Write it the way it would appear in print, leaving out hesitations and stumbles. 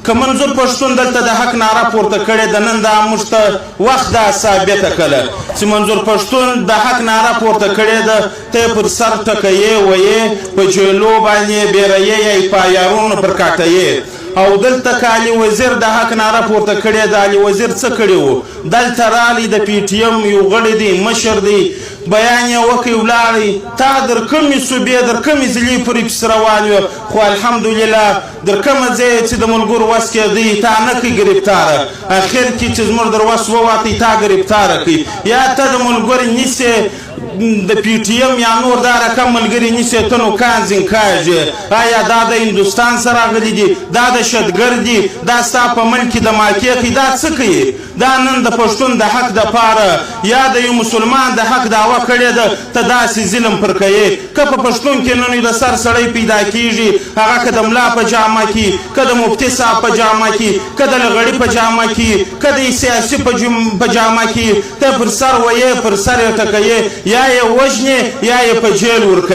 که منظور پښتون دلته د حق نعره پورته کړې ده، نن دا موږ ته وخت دا ثابته کړه چې منظور پښتون د حق نعره پورته کړې ده، ته یې پر سر ټکوې، ویې په جیلو باندې بیروې یا یې په عیارونو پر کاټوې. او دلته که علي وزیر د حق نعره پورته کړې ده، علي وزیر څه کړي وو؟ دلته رالی، د پي ټي ایم یو غړی دی، مشر دی، بیان یې وکړ، ولاړی. تا در کومې صوبې، در کومې ضلعې پورې پسې روان یو، خو الحمدلله در کومه ځایه چې د ملګرو وس کېدی تا نه کړي ګرفتاره. اخر کې چې زموږ در وس وواتی تا ګرفتاره کړي، یا ته د ملګري نیسې، د پي ټي ایم یا نور دا رقم ملګري نیسې، ته نو کانځین کاږې. آیا دا د هندوستان سره راغلي دي؟ دا دهشتګر دي؟ دا ستا په ملک کې دماکې کوي؟ دا څه کوي؟ دا نن د پښتون د حق د پاره یا د یو مسلمان د حق دعوه کړې ده، ته داسې ظلم پر کوې. که په پښتون کې نن د سر سړی پیدا کیږي، هغه که د ملا په جامه کې، که د مفتي صاحب په جامه کې، که د لغړي په جامه کې، که د سیاسي په جامه کې، ته پر سر ویې، پر سر یې ټکوې، یا یې وژنې یا یې په جیل ورکوې.